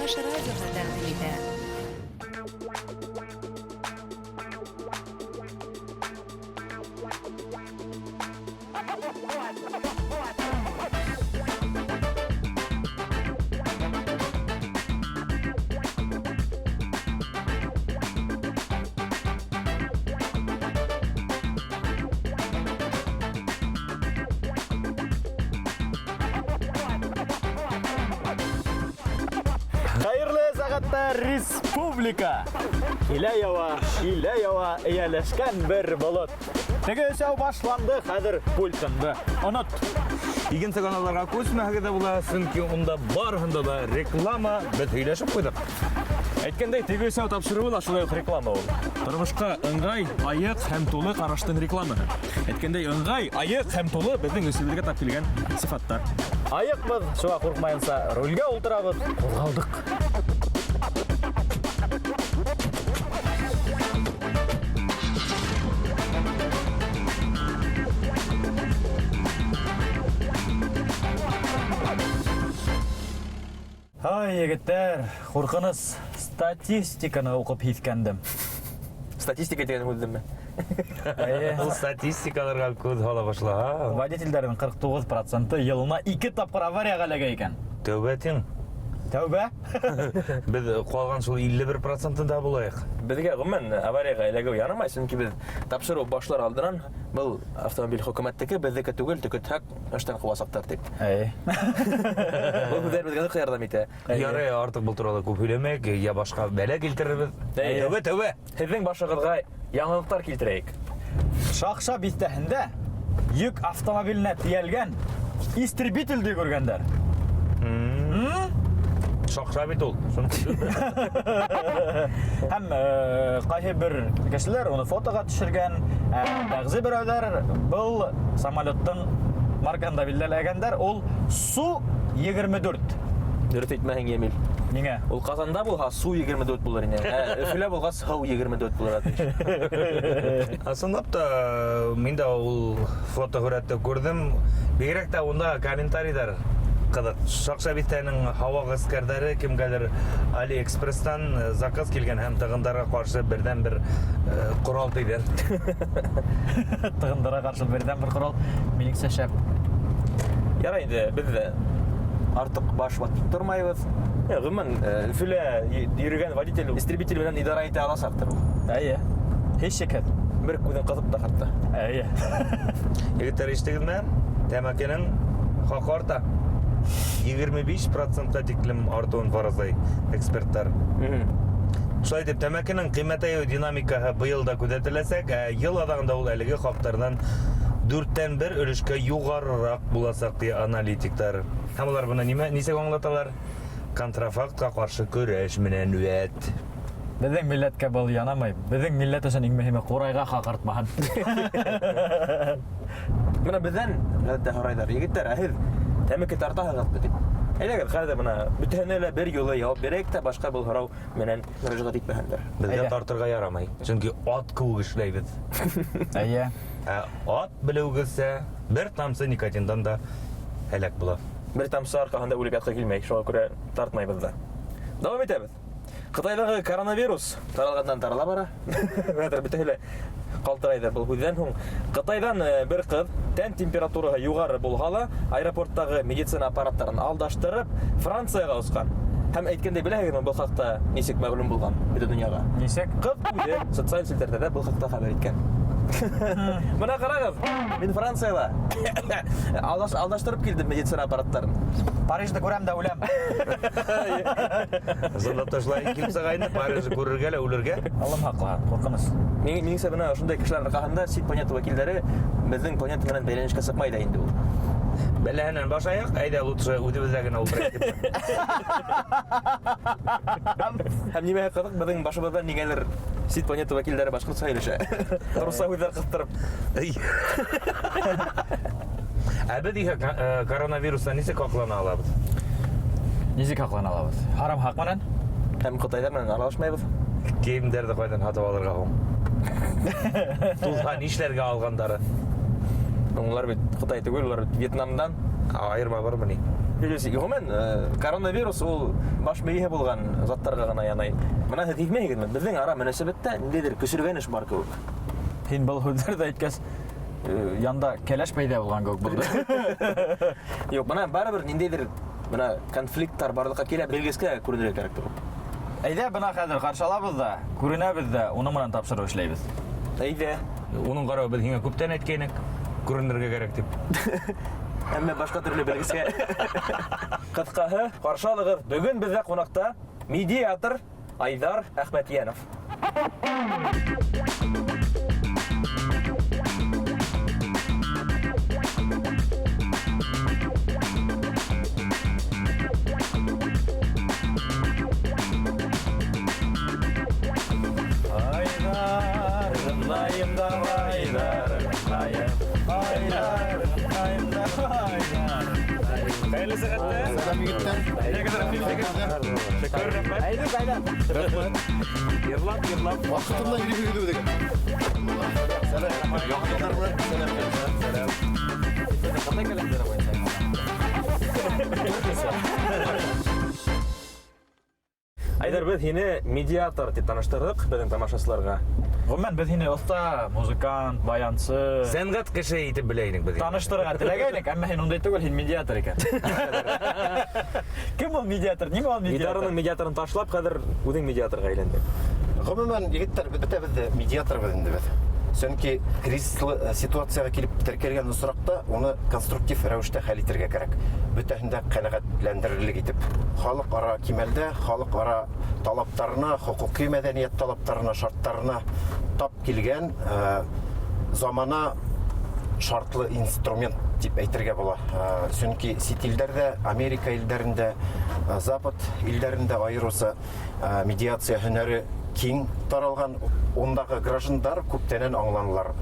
Чуваш радиоһы тәкъдим итә. Хәерле сәғәттә республика! Килә ява, килә ява, эйәләшкән бер болот. Теге өсәү башланды, хәҙер пультыңды онот. Икенсе каналларға күсмәһегеҙ ҙә була, сөнки унда барыһында да реклама. Беҙ һөйләшеп ҡуйҙыҡ. Әйткәндәй, теге өсәү тапшырыуы ла шулай уҡ реклама ул. Тормошҡа ыңғай, айыҡ һәм тулы ҡараштың рекламаһы. Әйткәндәй, ыңғай, айыҡ һәм тулы беҙҙең өсөбөҙгә тап килгән сифаттар. Айыҡбыҙ, шуға ҡурҡмайынса рулгә ултырабыҙ, ҡуҙғалдыҡ. Ай, егеттәр, ҡурҡыныс статистиканы уҡып һиҫкәндем. Статистика тигән һүҙҙеме? Әйе. Ул статистикаларға күҙ һала башлаһа. Водительдәрҙең 49 проценты йылына ике тапҡыр аварияға эләгә икән. Тәүбә тиң. Тәүбә? Беҙ ҡалған шул 51 процентында булайыҡ. Беҙгә ғөмүмән аварияға эләгеү ярамай, сөнки беҙ тапшырыу башлар алдынан был автомобиль хөкүмәттеке, беҙҙеке түгел, төкөтһәк, эштән ҡыуасаҡтар тип. Әйе. Был һүҙҙәр беҙгә ныҡ ярҙам итә. Ярай, артыҡ был турала күп һөйләмәйек, я башҡа бәлә килтерербеҙ. Әйе. Тәүбә, тәүбә. Һеҙҙең башығыҙға яңылыҡтар килтерәйек. Шаҡша биҫтәһендә йөк автомобиленә тейәлгән истребителде күргәндәр. Шаҡша бит ул. Һәм ҡайһы бер кешеләр уны фотоға төшөргән, ә бәғзе берәүҙәр был самолеттың маркаһын да билдәләгәндәр, ул Су-24. Дөрөҫ әйтмәһең, Емил. Ниңә? Ул Ҡазанда булһа, Су-24 булыр ине. Ә Өфөлә булғас, Һыу-24 булырға тейеш. Ысынлап та, мин дә ул фотоһүрәтте күрҙем. Бигерәк тә унда комментарийҙар ҡыҙыҡ. Шаҡша биҫтәһенең һауа ғәскәрҙәре кемгәлер Алиэкспресстан заказ килгән һәм тығындарға ҡаршы берҙән-бер ҡорал тиҙәр. Тығындарға ҡаршы берҙән-бер ҡорал, минеңсә, шәп. Ярай инде, беҙ ҙә артыҡ баш ватып тормайбыҙ. Ғөмүмән, Өфөлә йөрөгән водитель истребитель менән идара итә аласаҡтыр ул. Әйе. Һис шикһеҙ. Бер күҙен ҡыҫып та хатта. Әйе. Егеттәр, ишеттегеҙме? Тәмәкенең хаҡы арта. 25 процентка тиклем артыуын фаразлай эксперттар. Шулай итеп, тәмәкенең ҡиммәтәйеү динамикаһы быйыл да күҙәтеләсәк, ә ел аҙағында ул әлеге хаҡтарҙан дүрттән бер өлөшкә юғарыраҡ буласаҡ, ти аналитиктар. Һәм улар быны нимә, нисек аңлаталар? Контрафактка ҡаршы көрәш менән вәт. Беҙҙең милләткә был янамай. Беҙҙең милләт өсөн иң мөһиме ҡурайға хаҡ артмаһын. Бына беҙҙән ғәҙәттә һорайҙар, егеттәр, ә һеҙ тәмәке тартаһығыҙмы тип. Әйҙәгеҙ, хәҙер бына бөтәһенә лә бер юлы яуап бирәйек тә, башҡа был һорау менән мөрәжәғәт итмәһендәр. Беҙгә Әйҙә. тартырға ярамай, сөнки ат кеүек эшләйбеҙ. Әйе. Ә ат, белеүегеҙсә, бер тамсы никотиндан да һәләк була. Бер тамсы арҡаһында үлеп ятҡы килмәй, шуға күрә тартмайбыҙ ҙа. Дауам итәбеҙ. Ҡытайҙағы коронавирус таралғандан тарала бара. Хәҙер бөтәһе лә ҡалтырайҙыр был һүҙҙән һуң. Ҡытайҙан бер ҡыҙ тән температураһы юғары булһа ла, аэропорттағы медицина аппараттарын алдаштырып, Францияға осҡан. Һәм әйткәндәй, беләһегеҙме, был хаҡта нисек мәғлүм булған бөтә донъяға? Нисек? Ҡыҙ үҙе социаль селтәрҙә был хаҡта хәбәр иткән. Бына ҡарағыҙ, мин Францияла алдаштырып килдем медицина аппараттарын. Парижды күрәм дә үләм. Ысынлап та шулай килеп сыға инде, Парижды күрергә лә үлергә. Аллам һаҡлаһын, ҡурҡыныс. Минеңсә, бына ошондай кешеләр арҡаһында сит планета вәкилдәре беҙҙең планета менән бәйләнешкә сыҡмай ҙа инде ул. Бәләһенән баш аяҡ, әйҙә лучше үҙебеҙҙә генә ултырайыҡ тип. Һәм нимәһе ҡыҙыҡ, беҙҙең башыбыҙҙа ниңәлер сит планета вәкилдәре башҡортса һөйләшә. Русса һүҙҙәр ҡыҫтырып. Ә беҙ иһә коронавирустан нисек һаҡлана алабыҙ? Нисек һаҡлана алабыҙ? Харам хаҡ менән. Һәм ҡытайҙар менән аралашмайбыҙ. Кейемдәрҙе ҡайҙан һатып алырға һуң? Тулһа нишләргә алғандары? Улар бит Ҡытай түгел, улар бит Вьетнамдан. Айырма бармы ни? Ғөмүмән, коронавирус ул баш мейеһе булған заттарға ғына янай. Бына һеҙ һиҙмәйһегеҙме? Беҙҙең ара мөнәсәбәттә ниндәйҙер көсөргәнеш бар кеүек. Һин был һүҙҙәрҙе әйткәс, янда кәләш пәйҙә булған кеүек булды. Юҡ, бына барыбер ниндәйҙер бына конфликттар барлыҡҡа килә, белгескә күренергә кәрәктер ул. Әйҙә, бына хәҙер ҡаршы алабыҙ ҙа, күренәбеҙ ҙә, уның менән тапшырыу эшләйбеҙ. Әйҙә. Уның ҡарауы беҙ һиңә күптән әйткәйнек, күренергә кәрәк тип. Әммә башҡа төрлө белгескә. Ҡыҫҡаһы, ҡаршы алығыҙ. Бөгөн беҙҙә ҡунаҡта медиатор Айҙар Әхмәтйәнов. Айҙар, ғынайым да Айҙар, ғынайым, Айҙар, ғынайым да Айҙар. Хәйерле сәғәттә. Сәләм, егеттәр. Шөкөр, рәхмәт. Әйҙүк, Айҙар. Йырлап, йырлап. Ваҡытында йөрөп йөрөйбөҙ икән. Сәләм. Яҡындар менән сәләм. Сәләм. Ҡытай календары буйынса. Айҙар, беҙ һине медиатор тип таныштырҙыҡ беҙҙең тамашасыларға. Ғөмүмән, беҙ һине оҫта музыкант, баянсы, Сәнғәт кеше итеп белә инек беҙ. таныштырырға теләгәйнек, әммә һин ундай түгел, һин медиатор икән. Кем ул медиатор? Нимә ул медиатор? Гитараның медиаторын ташлап, хәҙер үҙең медиаторға әйләндең. Ғөмүмән, егеттәр, бөтәбеҙ ҙә медиаторбыҙ инде беҙ. Сөнки кризислы ситуацияға килеп теркәлгән осраҡта уны конструктив рәүештә хәл итергә кәрәк. Бөтәһен дә ҡәнәғәтләндерерлек итеп. Халыҡ-ара кимәлдә, халыҡ-ара талаптарына, хоҡуҡи мәҙәниәт талаптарына, шарттарына тап килгән замана шартлы инструмент тип әйтергә була. Сөнки сит илдәрҙә, Америка илдәрендә, Запад илдәрендә айырыуса медиация һөнәре киң таралған. Ундағы граждандар күптәнән аңланылар.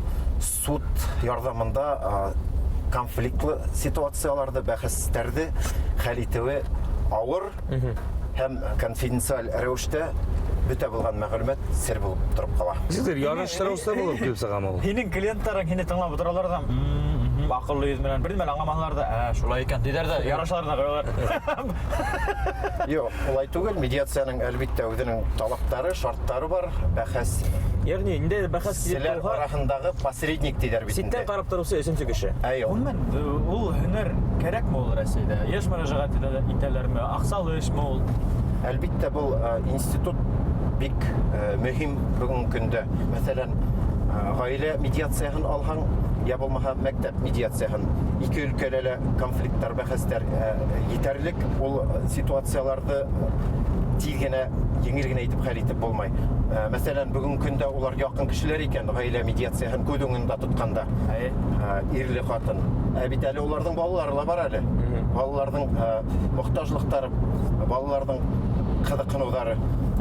Суд ярҙамында конфликтлы ситуацияларҙы, бәхәстәрҙе хәл итеүе ауыр һәм конфиденциаль рәүештә бөтә булған мәғлүмәт сер булып тороп ҡала. Нисектер ярыштырыусы булып килеп сығамы ул? Һинең клиенттарың һине тыңлап ултыралар ҙа, аҡыллы йөҙ менән бер нимә лә аңламаһалар ҙа, шулай икән тиҙәр ҙә, ярашалар ҙа ҡуялар. Юҡ, улай түгел. Медиацияның әлбиттә үҙенең талаптары, шарттары бар. Бәхәс. Йәғни, ниндәйҙер бәхәс килеп Селәр тыуһа, араһындағы посредник тиҙәр бит инде. Ситтән ҡарап тороусы өсөнсө кеше. Әй, ул. Ғөмүмән, ул һөнәр кәрәкме ул Рәсәйҙә? Йыш мөрәжәғәт итәләрме? Аҡсалы эшме ул? Әлбиттә, был институт бик мөһим бөгөнгө көндә. Мәҫәлән, ғаилә медиацияһын алһаң, я булмаһа мәктәп медиацияһын. Ике өлкәлә лә конфликттар, бәхәстәр етәрлек. Ул ситуацияларҙы тиҙ генә, еңел генә итеп хәл итеп булмай. Мәҫәлән, бөгөнгө көндә улар яҡын кешеләр икән, ғаилә медиацияһын күҙ уңында тотҡанда. Ирле ҡатын. Ә бит әле уларҙың балалары ла бар әле. Балаларҙың мохтажлыҡтары, балаларҙың ҡыҙыҡһыныуҙары.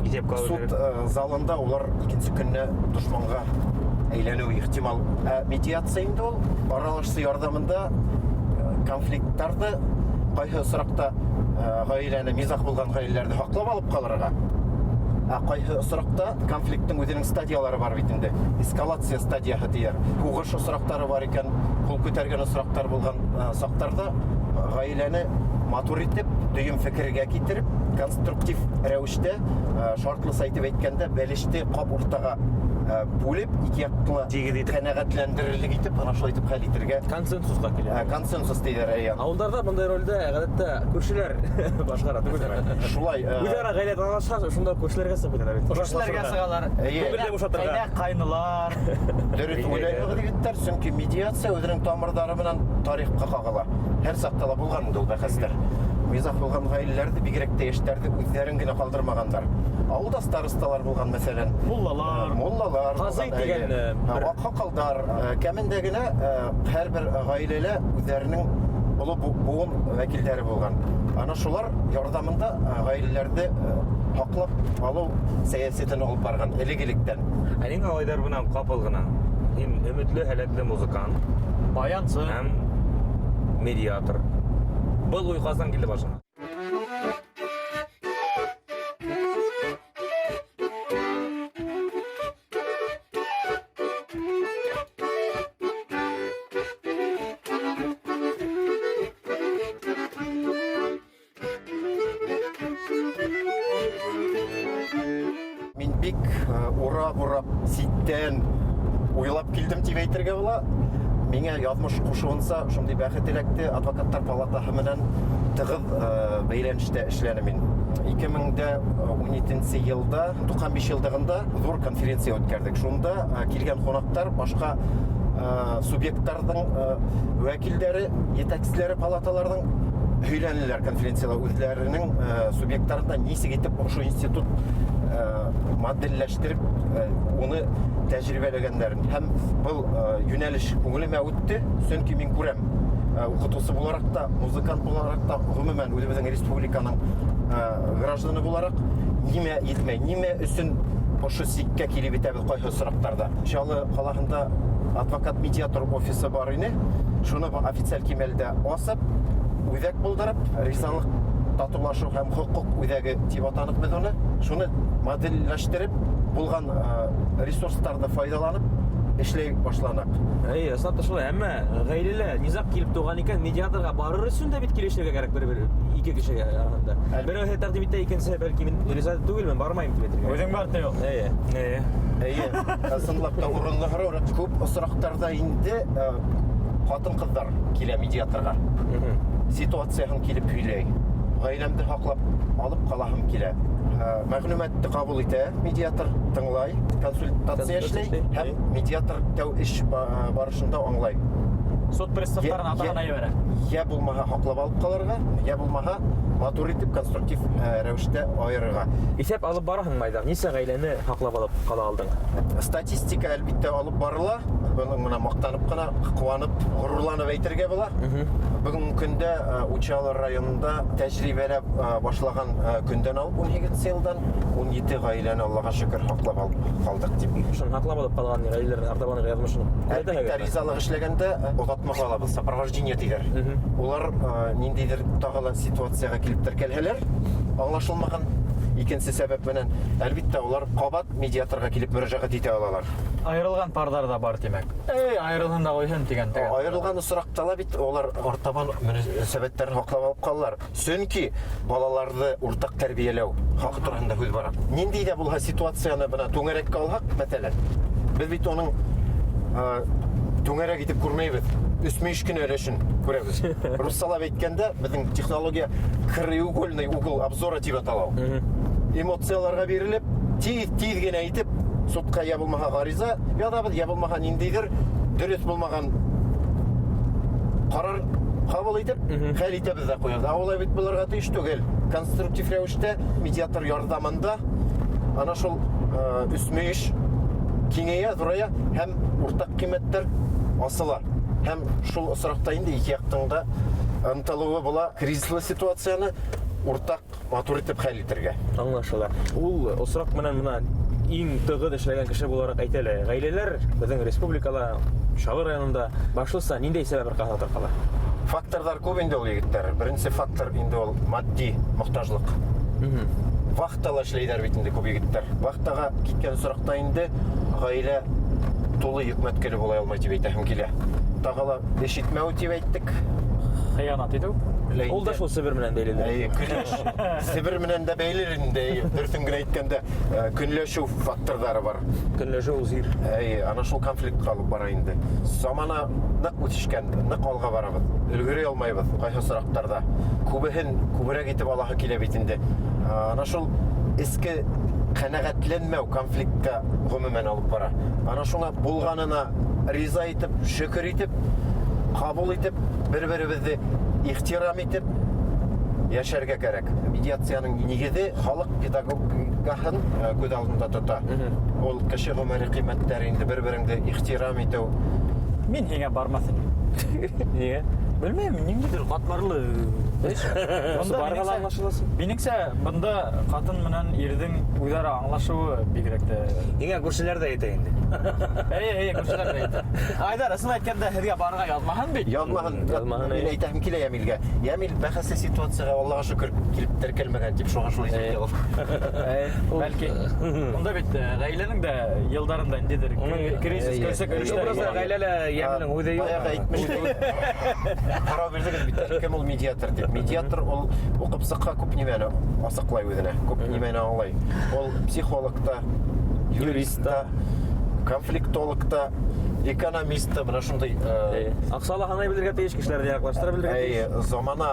Иҫәпкә алыу Суд, кәрәк. залында улар икенсе көнне дошманға әйләнеү ихтимал. Ә медиация инде ул аралашыу ярҙамында конфликттарҙы ҡайһы осраҡта ғаиләне, низағ булған ғаиләләрҙе һаҡлап алып ҡалырға. Ә ҡайһы осраҡта конфликттың үҙенең стадиялары бар бит инде. Эскалация стадияһы тиер. Һуғыш осраҡтары бар икән, ҡул күтәргән осраҡтар булған саҡтарҙа ғаиләне матур итеп, дөйөм фекергә китереп, конструктив рәүештә, шартлыса итеп әйткәндә, бәлеште ҡап уртаға бүлеп, ике яҡлы Тигеҙ итеп. ҡәнәғәтләндерерлек итеп, ана шулай итеп хәл итергә. Консенсусҡа килә. Консенсус тиҙәр, әйе. Ауылдарҙа бындай ролдә ғәҙәттә күршеләр башҡара, түгелме? Шулай, Үҙ-ара ғаилә талашһа, шунда күршеләргә сығып китәләр бит. Күршеләргә сығалар. Әйе. Күңелде бушатырға. Ҡайна ҡайнылар. Дөрөҫ уйлайһығыҙ, егеттәр, сөнки медиация үҙенең тамырҙары менән тарихҡа ҡағыла. Һәр саҡта ла булған инде ул бәхәстәр. Мизах булған ғаиләләрҙе, бигерәк тә йәштәрҙе үҙҙәрен генә ҡалдырмағандар. Ауылда старосталар булған, мәҫәлән. Муллалар. Муллалар Ҡазый булған, тигән, әйе. бер Аҡһаҡалдар, кәмендә генә, һәр бер ғаиләлә үҙҙәренең оло быуын вәкилдәре булған. Ана шулар ярҙамында, ғаиләләрҙе, һаҡлап алыу сәйәсәтен алып барған элек-электән. Ә ниңә Айҙар бынан ҡапыл ғына? Һин өмөтлө, һәләтле музыкант. Баянсы. Һәм медиатор. Был уй ҡасан килде башыңа? Бик урап-урап ситтән уйлап килдем дип әйтергә була. Миңә яҙмыш ҡушыуынса шундый бәхет эләкте, адвокаттар палатаһы менән тығыҙ бәйләнештә эшләнем мин. 2017 йылда 95 йылдығында ҙур конференция үткәрҙек. Шунда килгән ҡунаҡтар башҡа субъекттарҙың вәкилдәре, етәкселәре палаталарҙың һөйләнеләр конференцияла үҙләренең субъекттарында нисек итеп ошо институт модельләштереп уны тәжрибәләгәндәрен. Һәм был йүнәлеш күңелемә үтте, сөнки мин күрәм, уҡытыусы булараҡ та, музыкант булараҡ та, ғөмүмән үҙебеҙҙең республиканың гражданы булараҡ нимә етмәй, нимә өсөн ошо сиккә килеп етәбеҙ ҡайһы осраҡтарҙа. Чаллы ҡалаһында адвокат-медиатор офисы бар ине. Шуны официаль кимәлдә асып, үҙәк булдырып, ризалыҡ татыулашыу һәм хоҡуҡ үҙәге тип атаныҡ беҙ уны. Шуны модельләштереп, булған ресурстарҙы файҙаланып эшләй башланыҡ. Әй, ысынлап та шулай, әммә ғаиләлә низаг килеп тыуған икән, медиаторға барыр өсөн дә бит килешергә кәрәк бер-бер ике кеше араһында. Берәүһе тәҡдим итә, икенсеһе бәлки мин риза түгелмен, бармайым тип әйтергә. Үҙең бар ти ул. Әйе. Әйе. Әйе, ысынлап та урынлы һорау. Күп осраҡтарҙа инде ҡатын-ҡыҙҙар килә медиаторға. Ситуацияһын килеп һөйләй. Ғаиләмде һаҡлап алып ҡалаһым килә. Мәғлүмәтте ҡабул итә медиатор, тыңлай, консультация эшләй һәм медиатор тәү эш барышында аңлай. Суд приставтарын атаһына ебәрә. Йә булмаһа һаҡлап алып ҡалырға, йә булмаһа матур итеп конструктив рәүештә айырырға. Иҫәп алып бараһыңмы, Айдар? Нисә ғаиләне һаҡлап алып ҡала алдың? Статистика әлбиттә алып барыла. Бының менән маҡтанып ҡына, ҡыуанып, ғорурланып әйтергә була. Бөгөнгө көндә Учалы районында тәжрибәләп башлаған көндән алып 18 йылдан 17 ғаиләне Аллаға шөкөр һаҡлап алып ҡалдыҡ тип. Шуны һаҡлап алып ҡалған ғаиләләрҙең артабан яҙмышын Әлбиттә, ризалыҡ эшләгәндә оҙатмаға алабыҙ, сопровождение тиҙәр. Улар ниндәйҙер тағы ла ситуацияға килеп теркәлһәләр, аңлашылмаған икенсе сәбәп менән, әлбиттә, улар ҡабат медиаторға килеп мөрәжәғәт итә алалар. Айырылған парҙар ҙа бар, тимәк. Эй, айырылһын да ҡуйһын тигән теге. Айырылған осраҡта ла бит улар артабан мөнәсәбәттәрен һаҡлап алып ҡалалар. Сөнки балаларҙы уртаҡ тәрбиәләү хаҡы тураһында һүҙ бара. Ниндәй ҙә булһа ситуацияны бына түңәрәккә алһаҡ, мәҫәлән, беҙ бит уның түңәрәк итеп күрмәйбеҙ. Өс мөйөш кенә өлөшөн күрәбеҙ. Руссалап әйткәндә, беҙҙең технология краеугольный угол обзора тип атала ул. Эмоцияларға бирелеп, тиҙ-тиҙ генә итеп, судҡа йә булмаһа ғариза яҙабыҙ, йә булмаһа ниндәйҙер дөрөҫ булмаған ҡарар ҡабул итеп, хәл итәбеҙ ҙә ҡуябыҙ. Ә улай бит булырға тейеш түгел. Конструктив рәүештә медиатор ярҙамында ана шул өс мөйөш киңәйә, ҙурая һәм уртаҡ ҡиммәттәр асыла. Һәм шул осраҡта инде ике яҡтың да ынтылыуы була кризислы ситуацияны уртаҡ матур итеп хәл итергә. Аңлашыла. Ул осраҡ менән бына иң тығыҙ эшләгән кеше булараҡ әйтә лә, ғаиләләр беҙҙең республикала, Учалы районында башлыса ниндәй сәбәп арҡаһында тарҡала? Факторҙар күп инде ул, егеттәр. Беренсе фактор инде ул матди мохтажлыҡ. Вахтала эшләйҙәр бит инде күп егеттәр. Вахтаға киткән осраҡта инде ғаилә тулы йөкмәткеле була алмай тип әйтәһем килә. Тағы ла эш итмәү тип әйттек. Хыянат итеү. Ләйде. Ул да шул Себер менән бәйле. Әйе, көнләш. Себер менән дә бәйле инде, әйе. Дөрөҫөн генә әйткәндә, көнләшеү факторҙары бар. Көнләшеү ул зир. Әйе, ана шул конфликтҡа алып бара инде. Замана ныҡ үҫешкән, ныҡ алға барабыҙ. Өлгөрә алмайбыҙ ҡайһы осраҡтарҙа. Күбеһен күберәк итеп алаһы килә бит инде. Ана шул эске ҡәнәғәтләнмәү конфликтҡа ғөмүмән алып бара. Ана шуңа булғанына риза итеп, шөкөр итеп, ҡабул итеп, бер-беребеҙҙе ихтирам итеп йәшәргә кәрәк. Медиацияның нигеҙе халыҡ педагогикаһын күҙ алдында тота. Ул кеше ғүмере ҡиммәттәре инде бер-береңде ихтирам итеү. Мин һиңә бармаҫ инем. Ниңә? Белмәйем, ниндәйҙер ҡатмарлы эш. Бында Барға ла аңлашыласың. Минеңсә, бында ҡатын менән ирҙең үҙ-ара аңлашыуы бигерәк тә. Һиңә күршеләр ҙә әйтә инде. Эйе, эйе, күршеләр ҙә әйтә. Айдар, ысын әйткәндә, һеҙгә барырға яҙмаһын бит. Яҙмаһын. Яҙмаһын, Мин эйе. әйтәһем килә Йәмилгә. Йәмил бәхәсле ситуацияға Аллаға шөкөр килеп теркәлмәгән тип шуға шулай әйтеп алам. Эйе, бәлки. Унда бит ғаиләнең дә йылдарында ниндәйҙер Уның кризис Эйе. көрсәк Эйе. өлөштәр Просто бар. ғаиләлә Йәмилнең үҙе юҡ. Баяғы әйтмешләй. Һорау бирҙегеҙ бит әле, кем ул медиатор тип. Медиатор ул уҡып сыҡһа күп нимәне асыҡлай үҙенә, күп нимәне аңлай. Ул психолог та, юрист та, конфликтолог та, экономист та, бына шундай Аҡса ла һанай белергә тейеш, кешеләрҙе яҡлаштыра белергә тейеш. Әй, замана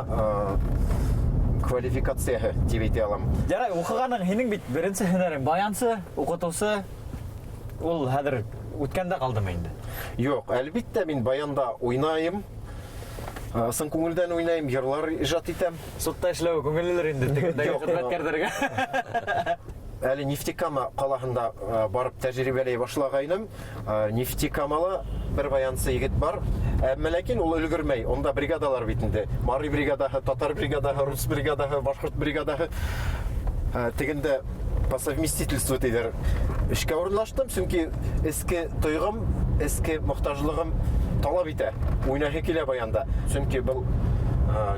квалификацияһы тип әйтә алам. Ярай, уҡығаның һинең бит беренсе һөнәрең баянсы, уҡытыусы. Ул хәҙер үткәндә ҡалдымы инде? Юҡ, әлбиттә, мин баянда уйнайым. Ысын күңелдән уйнайым, йырлар ижат итәм. Судта эшләү күңеллелер инде тегендәге Юҡ. хеҙмәткәрҙәргә. Әле Нефтекама ҡалаһында барып тәжрибәләй башлағайным. Нефтекамала бер баянсы егет бар. Әммә ләкин ул өлгөрмәй. Унда бригадалар бит инде. Мари бригадаһы, татар бригадаһы, рус бригадаһы, башҡорт бригадаһы. Тегендә по совместительству тиҙәр. Эшкә урынлаштым, сөнки эске тойғом, эске мохтажлығым талап итә. Уйнаһы килә баянда. Сөнки был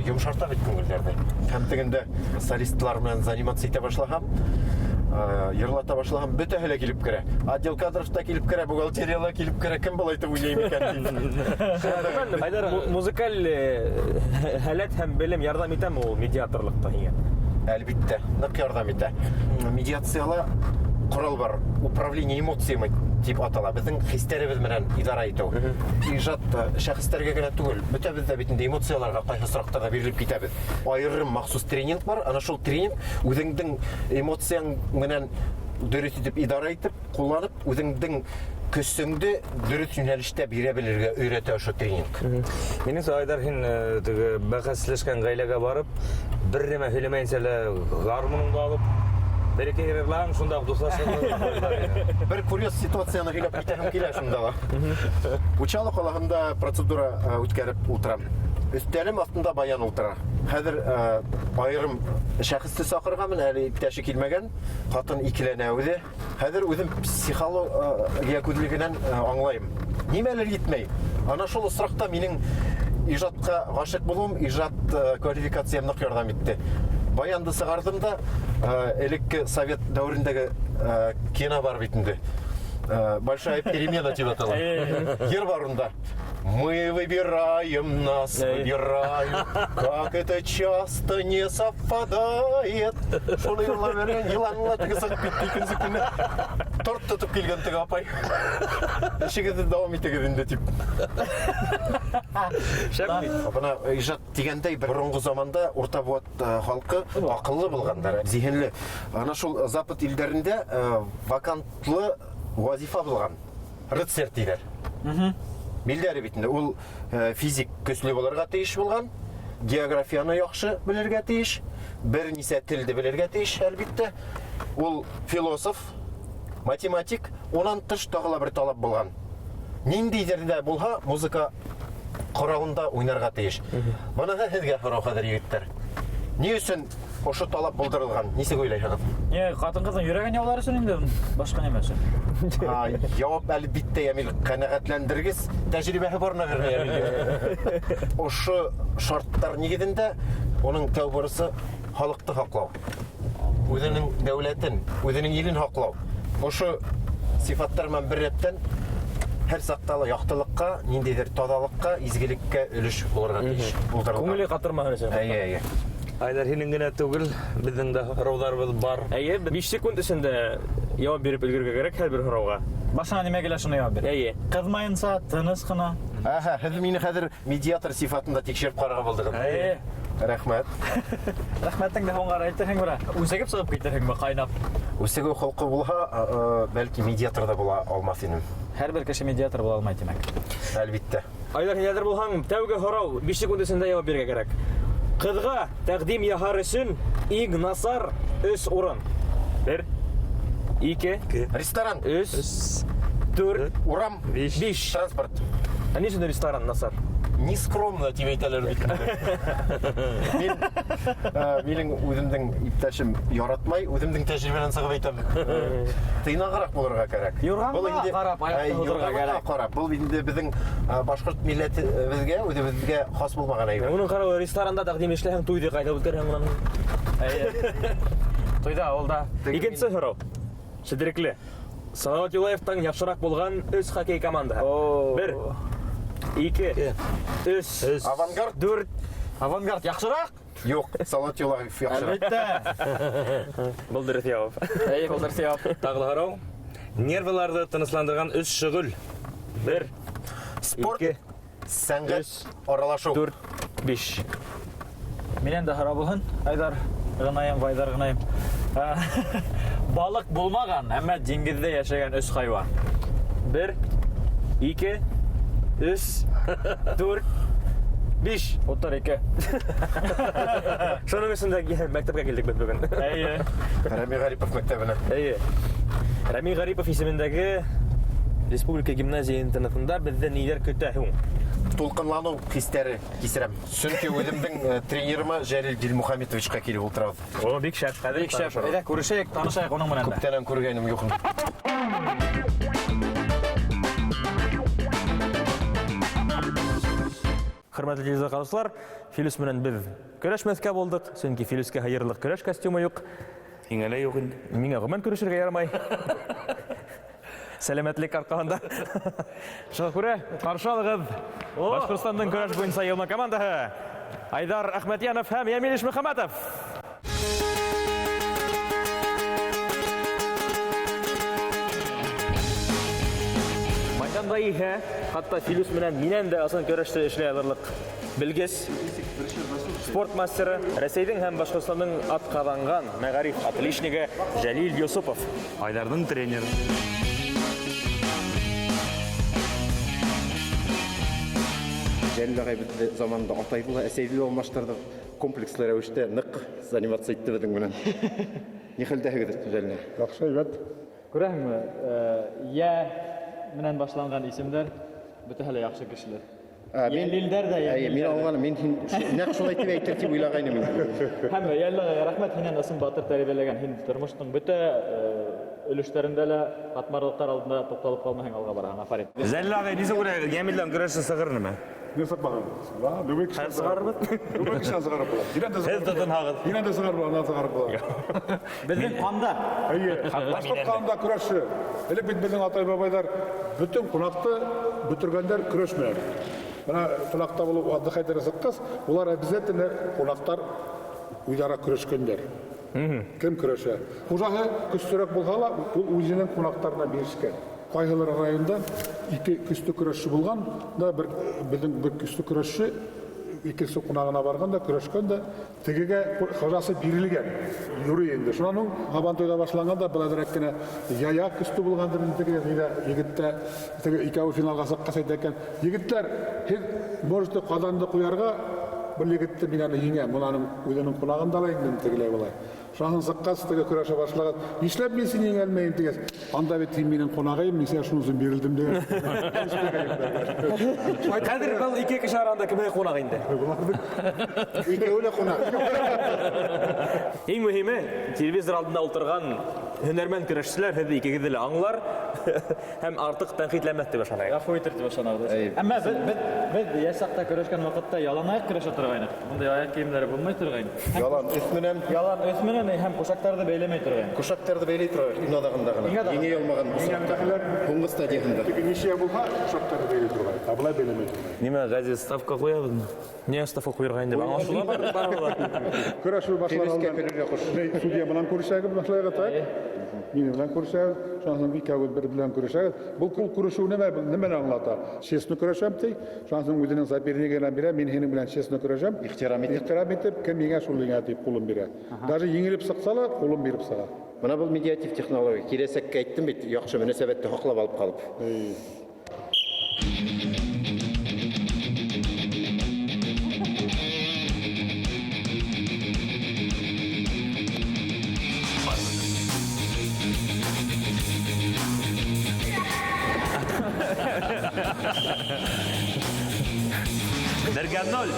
йомшарта бит күңелдәрҙе. Һәм тегендә солистлар менән заниматься итә башлаһам, йырлата башлаһам, бөтәһе лә килеп керә. Отдел кадров та килеп керә, бухгалтерия ла килеп керә. Кем былай итеп уйнай микән тип. Айдар, музыкаль һәләт һәм белем ярҙам итәме ул медиаторлыҡта һиңә? Әлбиттә, ныҡ ярҙам итә. Медиацияла ҡорал бар, управление эмоциями тип атала. Беҙҙең хистәребеҙ менән идара итеү. Ижад шәхестәргә генә түгел, бөтәбеҙ ҙә бит инде эмоцияларға ҡайһы осраҡтарҙа бирелеп китәбеҙ. Айырым махсус тренинг бар, ана шул тренинг үҙеңдең эмоцияң менән дөрөҫ итеп идара итеп, ҡулланып, үҙеңдең көсөңдө дөрөҫ йүнәлештә бирә белергә өйрәтә ошо тренинг. Минеңсә, Айдар, һин теге бәхәсләшкән ғаиләгә барып, бер нәмә һөйләмәйенсә лә гармуныңды алып, бер-ике йырлаһаң, шунда уҡ дуҫлашырһың. Бер курьез ситуацияны һөйләп китәһем килә шунда ла. Учалы ҡалаһында процедура үткәреп ултырам. Өҫтәлем аҫтында баян ултыра. Хәҙер айырым шәхесте саҡырғанмын, әле иптәше килмәгән. Ҡатын икеләнә үҙе. Хәҙер үҙем психология күҙлегенән аңлайым. Нимәлер етмәй. Ана шул осраҡта минең ижадҡа ғашиҡ булыуым, ижад квалификациям ныҡ ярҙам итте. Баянды сығарҙым да, элекке совет дәүерендәге кино бар бит инде. Большая перемена тип атала. Йыр бар унда. Мы выбираем, нас выбирают, как это часто не совпадает. Шуны йырлап йөргән, йыланла теге сығып китте икенсе көнне. Торт тотоп килгән теге апай. Эшегеҙҙе дауам итегеҙ инде тип. Шәп бит. Бына ижад тигәндәй, бер боронғо заманда урта быуат халҡы аҡыллы булғандар, зиһенле. Ана шул Запад илдәрендә вакантлы вазифа булған. Рыцарь тиҙәр. Билдәре бит инде, ул физик көслө булырға тейеш булған, географияны яҡшы белергә тейеш, бер нисә телде белергә тейеш, әлбиттә. Ул философ, математик, унан тыш тағы ла бер талап булған. Ниндәйҙер ҙә булһа, музыка ҡоралында уйнарға тейеш. Быныһы һеҙгә һорау хәҙер, егеттәр. Ни өсөн ошо талап булдырылған? Нисек уйлайһығыҙ? Не, ҡатын-ҡыҙҙың йөрәген яулар өсөн инде, башҡа нимә өсөн? Яуап әлбиттә, Ямил, ҡәнәғәтләндергес. Тәжрибәһе бар, наверное, Ямилгә. Ошо шарттар нигеҙендә уның тәү бурысы халыҡты һаҡлау. Үҙенең дәүләтен, үҙенең илен һаҡлау. Ошо сифаттар менән бер рәттән һәр саҡта ла яҡтылыҡҡа, ниндәйҙер таҙалыҡҡа, изгелеккә өлөш булырға тейеш. Булдырылған. Күңеле ҡатырмаһын өсөн. Әйе, әйе. Айдар, һинең генә түгел, беҙҙең дә һорауҙарыбыҙ бар. Әйе, 5 секунд эсендә яуап биреп өлгөрөргә кәрәк һәр бер һорауға. Башыңа нимә килә, шуны яуап бир. Әйе. Ҡыҙмайынса, тыныс ҡына. Әһә, һеҙ мине хәҙер медиатор сифатында тикшереп ҡарарға булдығыҙ. Әйе. Рәхмәт. Рәхмәтеңде һуңға әйтерһең бара. Үсегеп сығып китерһеңме ҡайнап? Үсегеү холҡо булһа, бәлки медиатор ҙа була алмаҫ инем. Һәр бер кеше медиатор була алмай, тимәк. Әлбиттә. Айдар, һин әҙер булһаң, тәүге һорау 5 секунд эсендә яуап бирергә кәрәк. Ҡыҙға тәҡдим яһар өсөн иң насар өс урын. 1, 2, Ике. Ресторан. 3, Өс. 4, Урам. Биш. 5. Транспорт. Ә ни өсөн ресторан насар? Нескромно тип әйтәләр бит инде. Мин минең үҙемдең иптәшем яратмай, үҙемдең тәжрибәнән сығып әйтәм. Тыйнағыраҡ булырға кәрәк. Юрғанға Был инде ҡарап, аяҡты һуҙырға юрғанға кәрәк. ҡарап. Был инде беҙҙең башҡорт милләтебеҙгә, үҙебеҙгә хас булмаған әйбер. Уның ҡарауы ресторанда тәҡдим эшләһәң, туйҙы ҡайҙа үткәрһәң унан? Әйе. Туйҙа, ул да. Теге Икенсе һорау. Седрекле. Салават Юлаевтан яҡшыраҡ булған өс хоккей командаһы. О. 1, 2, 3, Авангард? 4. Авангард яҡшыраҡ? Юҡ, Салават Юлаев яҡшыраҡ. Әлбиттә. Был дөрөҫ яуап. Әйе, был дөрөҫ яуап. Тағы ла һорау. Нервыларҙы тынысландырған өс шөғөл. 1, Спорт, 2, сәнғәт, аралашыу. 4, 5. Минән дә һорау булһын. Айдар ғынайым, Вайдар ғынайым. Балыҡ булмаған, әммә диңгеҙҙә йәшәгән өс хайуан. 1, 2, 3, 4, 5. 32. Шуның өсөн дә мәктәпкә килдек беҙ бөгөн. Әйе. Рәми Ғарипов мәктәбенә. Әйе. Рәми Ғарипов исемендәге Республика гимназия интернатында беҙҙе ниҙәр көтә һуң? Тулҡынланыу хистәре кисерәм. Сөнки үҙемдең тренерыма Жәлил Дилмухаметовичҡа килеп ултырабыҙ. О, бик шәп, хәҙер Бик шәп. Әйҙә, күрешәйек, танышайыҡ уның менән дә. Күптәнән күргәнем юҡ. Хөрмәтле телевизор ҡараусылар, Филүс менән беҙ көрәшмәҫкә булдыҡ, сөнки Филүскә һыйырлыҡ көрәш костюмы юҡ. Һиңә лә юҡ инде. Миңә ғөмүмән көрәшергә ярамай. Сәләмәтлек арҡаһында. Шуға күрә ҡаршы алығыҙ Башҡортостандың көрәш буйынса йыйылма командаһы Айдар Әхмәтйәнов һәм Йәмил Ишмөхәмәтов. Майҙанда иһә хатта Филүс менән минән дә ысын көрәште эшләй алырлыҡ белгес, спорт мастеры, Рәсәйҙең һәм Башҡортостандың атҡаҙанған мәғариф отличнигы Жәлил Йосопов. Айдарҙың тренеры. Жәлил ағай беҙҙе заманында атайҙы ла, әсәйҙе лә алмаштырҙы. Комплекслы рәүештә ныҡ заниматься итте беҙҙең менән. Ни хәлдәһегеҙ, Жәлил? Яҡшы, әйбәт. Күрәһеңме, йә менән башланған исемдәр бөтәһе лә яҡшы кешеләр. Йәлилдәр ҙә, Әйе, мин йәмилдәр ҙә. аңланым, мин һин нәҡ шулай тип әйтер тип уйлағайным мин. Һәм Йәлил ағайға рәхмәт, һинән ысын батыр тәрбиәләгән. Һин тормоштоң бөтә өлөштәрендә лә ҡатмарлыҡтар алдында туҡталып ҡалмайһың, алға бараһың. Афарин. Жәлил ағай, нисек уйлайһың, Йәмилдән көрәшсе сығыр нимә? Ни сыҡмаған? Да, любой кешенән сығарырбыҙ. Любой кешенән сығарып була. Һинән дә Һеҙ сығарып була. тотонһағыҙ. Һинән дә сығарып була, анан сығарып була. Беҙҙең ҡанда. Әйе, башҡорт ҡанында көрәшсе. Элек бит беҙҙең атай-бабайҙар бөтөн ҡунаҡты бөтөргәндәр көрәш менән. Бына ҡунаҡта булып отдыхать итергә сыҡҡас, улар обязательно ҡунаҡтар үҙ-ара көрәшкәндәр. Кем көрәшә? Хужаһы көслөрәк булһа ла, ул үҙенең ҡунаҡтарына бирешкән. Ҡайһылыр районда ике көслө көрәшсе булған да, беҙҙең бер көслө көрәшсе икенсе ҡунағына барған да, көрәшкән дә, тегегә хужасы бирелгән. Юрый инде. Шунан һуң Һабантуйҙа башланған да, был әҙерәк кенә яя көслө булғандыр инде теге нидә, егеттә, теге икәүе финалға сыҡҡас әйтә икән, егеттәр, һеҙ можете ҡаҙанды ҡуярға, был егетте мин әле еңәм, мин аның үҙенең ҡунағын да алайым инде тегеләй былай. Шунан сыҡҡас, теге көрәшә башлағас, нишләп мин һине еңә алмайым тигәс, анда бит һин минең ҡунағым, мин һиңә шуның өсөн бирелдем тигән. Хәҙер был ике кеше араһында кем ҡунаҡ инде? Икәүе лә ҡунаҡ. Иң мөһиме, телевизор алдында ултырған һөнәрмән көрәшселәр һеҙҙе икегеҙҙе лә аңлар һәм артыҡ тәнҡитләмәҫ тип ышанайыҡ. Ғәфү итер тип ышанабыҙ. Әйе. Әммә беҙ йәш саҡта көрәшкән ваҡытта ялан аяҡ көрәшә торғайныҡ. Ундай аяҡ кейемдәре булмай торғайны. Ялан өҫ менән. Ялан өҫ менән һәм ҡушаҡтарҙы бәйләмәй торғайны. Ҡушаҡтарҙы бәйләй торғайны, иң аҙағында ғына. Иң аҙағында. Еңә алмаған осраҡта. Һуңғы стадияһында. Теге нисә булһа, ҡушаҡтарҙы бәйләй торғайны. Ә былай бәйләмәй торғайны. Нимә, Ғәзиз, ставка ҡуябыҙмы? Ниңә ставка ҡуйырға инде? Аңлашыла бар, бар була. Көрәшеү башланғанда Филүскә көлөргә ҡуш. Судья менән күрешәгеҙ, башлайға так. Минең менән күрешәгеҙ, шунан һуң икәүегеҙ бер белән күрешәгеҙ. Был ҡул күрешеү нимә, был нимәне аңлата? Честно көрәшәм ти, шунан һуң үҙенең сопернигына бирә, мин һинең белән честно көрәшәм. Ихтирам итеп. Ихтирам итеп, кем еңә, шул еңә тип ҡулын бирә. Даже еңелеп сыҡса ла, ҡулын биреп сыға. Бына был медиатив технология. Киләсәккә әйттем бит, яҡшы мөнәсәбәтте һаҡлап алып ҡалып. Бергә ноль.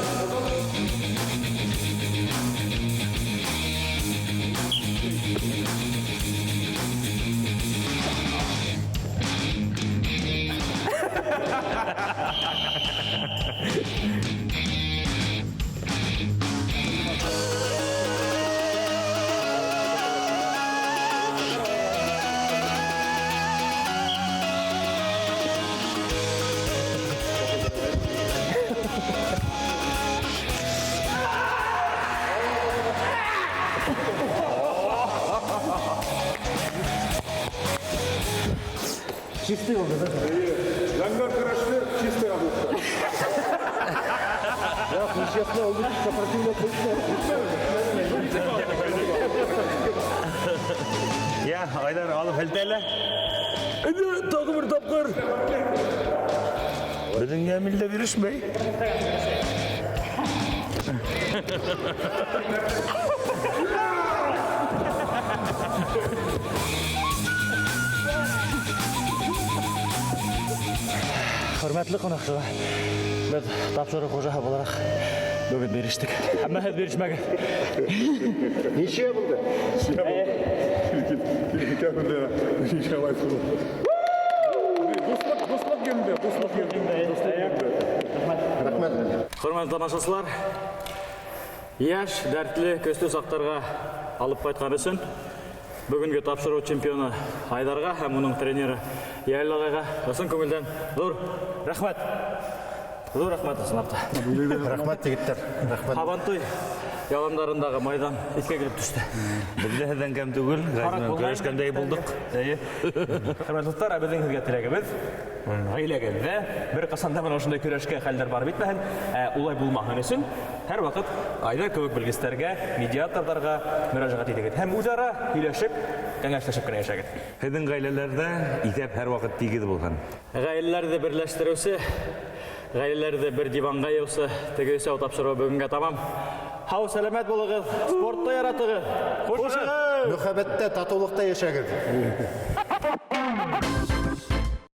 Чистый булды, да? Зәңгәр көрәшче чистый булды. Нечестно, ул бит сопротивляться. Я, Айдар, алып һелтә әле. Әйдә, тагы бер тапкыр. Беҙҙең Йәмил дә бирешмәй. Хөрмәтле ҡунаҡсылар, беҙ тапшырыу хужаһы булараҡ бөгөн бирештек. Әммә һеҙ бирешмәгеҙ. Ничья булды? Дуҫлыҡ, дуҫлыҡ еңде, дуҫлыҡ еңде, дуҫлыҡ еңде. Рәхмәт. Хөрмәтле тамашасылар, йәш, дәртле, көслө саҡтарға алып ҡайтҡан өсөн бөгөнгө тапшырыу чемпионы Айҙарға һәм уның тренеры Йәлил ағайға ысын күңелдән ҙур рәхмәт. Ҙур рәхмәт ысынлап та. Рәхмәт, егеттәр. Рәхмәт. Һабантуй яландарындағы майҙан иҫкә килеп төштө. Беҙ ҙә һеҙҙән кәм түгел, Ҡарап менән көрәшкәндәй булдыҡ. Эйе. Хөрмәтле дуҫтар, ә беҙҙең һеҙгә теләгебеҙ ғаиләгеҙҙә бер ҡасан да бына ошондай көрәшкә хәлдәр барып етмәһен, ә улай булмаһын өсөн һәр ваҡыт Айҙар кеүек белгестәргә, медиаторҙарға мөрәжәғәт итегеҙ һәм үҙ-ара һөйләшеп, кәңәшләшеп кенә йәшәгеҙ. Һеҙҙең ғаиләләрҙә иҫәп һәр ваҡыт тигеҙ булһын. Ғаиләләрҙе берләштереүсе, ғаиләләрҙе бер диванға йыйыусы теге өсәү тапшырыуы бөгөнгә тамам. Һау, сәләмәт булығыҙ, спортты яратығыҙ. Хушығыҙ! Мөхәббәттә, татыулыҡта йәшәгеҙ.